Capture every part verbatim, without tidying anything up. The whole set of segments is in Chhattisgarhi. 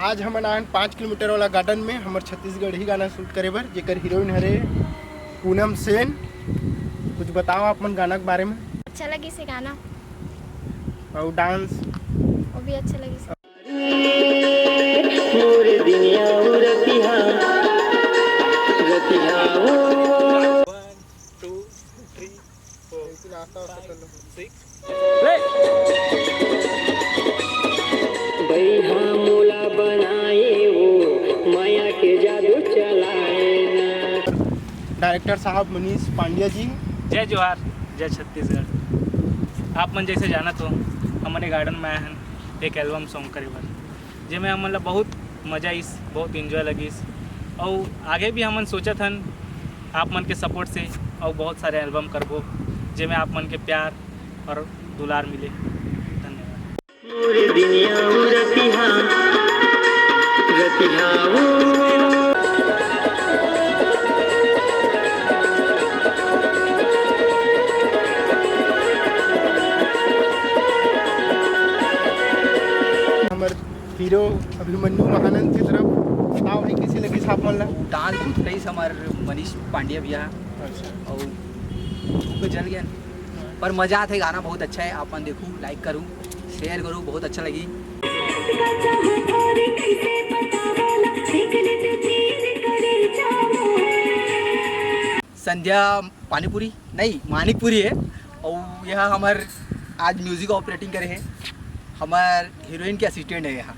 आज हमन आए हन पाँच किलोमीटर वाला गार्डन में हमर छत्तीसगढ़ी गाना शूट करे बर, जेकर हीरोइन हरे पूनम सेन। कुछ बताओ आप मन गाना के बारे में। अच्छा लगिस ये गाना। और डांस? वो भी अच्छा लगिस। मोर दिनिया उ रतिहा, रतिहा ओ। One, two, three, four, six. बैहा मोला बनाए ओ, माया के जादू चलाए ना। डायरेक्टर साहब मनीष पांड्या जी। जय जोहार, जय छत्तीसगढ़। आप मन जैसे जानत हो, हमन ए गार्डन में आए हन एक एल्बम सॉन्ग करे बर, जेमे हमन ला बहुत मजा आइस, बहुत एंजॉय लगिस। और आगे भी हमन सोचत हन आप मन के सपोर्ट से और बहुत सारे एल्बम करबो, जेमे आप मन के प्यार और दुलार मिले। धन्यवाद। मोर दिनिया उ रतिहा, रतिहा ओ। हमर हीरो अभिमन्यु महानंद की तरफ। बताओ भाई, कैसे लगिस आप मन ला? डांस बहुत रहीस हमर मनीष पांड्या भैया। अच्छा। और धूप में जल गया, पर मजा आथे। गाना बहुत अच्छा है, आप मन देखू, लाइक करू, शेयर करू, बहुत अच्छा लगी। संध्या पानीपुरी नहीं, मानिकपुरी है। और यह हमर आज म्यूजिक ऑपरेटिंग करे है, हमर हीरोइन के असिस्टेंट है यहाँ।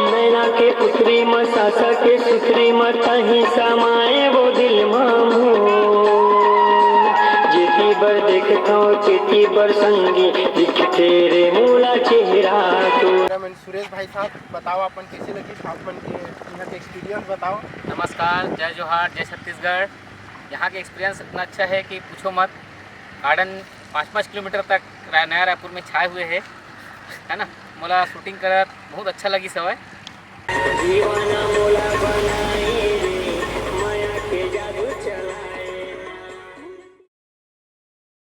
नैना के पुतरी म सासा के सुतरी म तही समाए वो दिल मामू। जेती बर देखथो तेती बर संगी, दिखथे रे मोला चेहरा तो। कैमरामैन सुरेश भाई साहब, बताओ आप मन कैसे लगिस, आप मन के यहाँ के एक्सपीरियंस बताओ। नमस्कार, जय जोहार, जय छत्तीसगढ़। यहाँ के एक्सपीरियंस इतना अच्छा है कि पूछो मत। गार्डन पाँच पाँच किलोमीटर तक रा-, नया रायपुर में छाए हुए है, है ना। मोला शूटिंग करत बहुत अच्छा लगिस हवय।